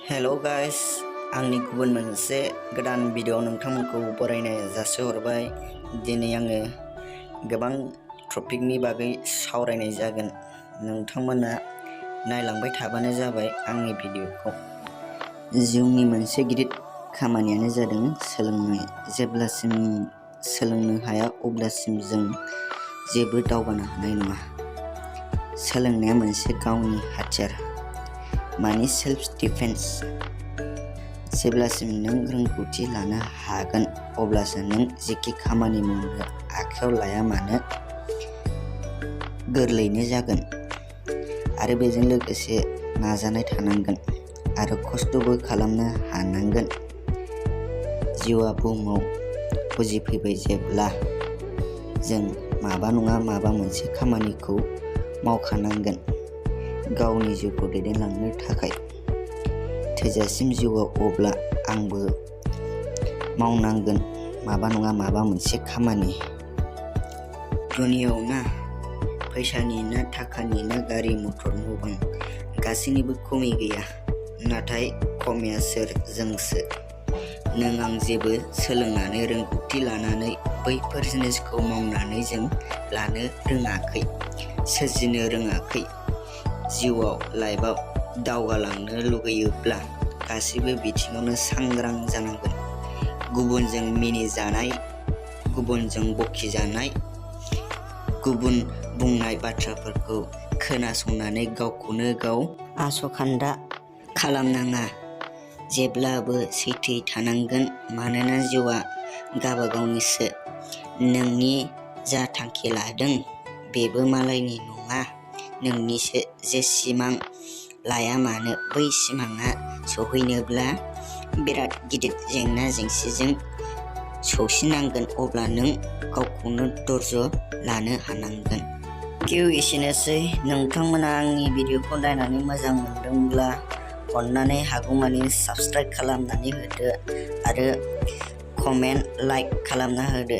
Hello guys आंनि गुबुन मोनसे गोदान भिडिअ नोंथांमोनखौ बरायनाय जासिहरबाय। दिनै आङो गोबां टपिकनि बागै सावरायनाय जागोन। नोंथांमोना नायलांबाय थाबानो जाबाय आंनि भिडिअखौ। जिउनि मोनसे गिदिर खामानियानो जादों सोलोंनाय। जेब्लासिम सोलोंनो हाया अब्लासिम जों जेबो दावगानो हानाय नङा। सोलोंनाया मोनसे गावनि हाथियार, माने सेल्फ डिफेन्स। जेब्लासिम नों रोंगौथि लानो हागोन अब्लासो नों जेखि खामानि मावनो आखायाव लाया मानो गोरलैनो जागोन। आरो बेजों लोगोसे नाजानाय थानांगोन आरो खस्थ'बो खालामनो हानांगोन। जिउआ बुहुमाव बुजिफैबाय जेब्ला जों माबा नङा माबा मोनसे खामानिखौ मावखानांगोन गावनि जिउखौ दैदेनलांनो थाखाय। थैजासिम जिउआव अब्ला आंबो मावनांगोन माबा नङा माबा मोनसे खामानि। दुनियाव ना फैसानि ना थाखानि ना गारि मटर न' बां गासैनिबो खमि गैया, नाथाय खमिया सोर? जोंसो। नों आं जेबो सोलोंनानै रोंगौथि लानानै बैफोर जिनिसखौ मावनानै जों लानो रोङाखै, सोरजिनो रोङाखै। जिउआव लाइफआव दावगालांनो लुगैयोब्ला गासैबो बिथिङावनो सांग्रां जानांगोन। गुबुनजों मिनिजानाय, गुबुनजों बखिजानाय, गुबुन बुंनाय बाथ्राफोरखौ खोनासंनानै गावखौनो गाव आसखान्दा खालामनाङा। जेब्लाबो सैथोयै थानांगोन, मानोना जिउआ गावबागावनिसो। नोंनि जा थांखि लादों बेबो मालायनि नङा, नोंनिसो। जे सिमां लाया मानो बै सिमाङा सौहैनोब्ला बिराद गिदिर जेंना जेंसिजों सौसिनांगोन, अब्ला नों गावखौनो धैर्य लानो हानांगोन। एसेनोसै। नोंथांमोना आंनि भिडिअखौ नायनानै मोजां मोनदोंब्ला अन्नानै हागौमानि साबस्क्राइब खालामनानै होदो आरो कमेन्ट लाइक खालामना होदो।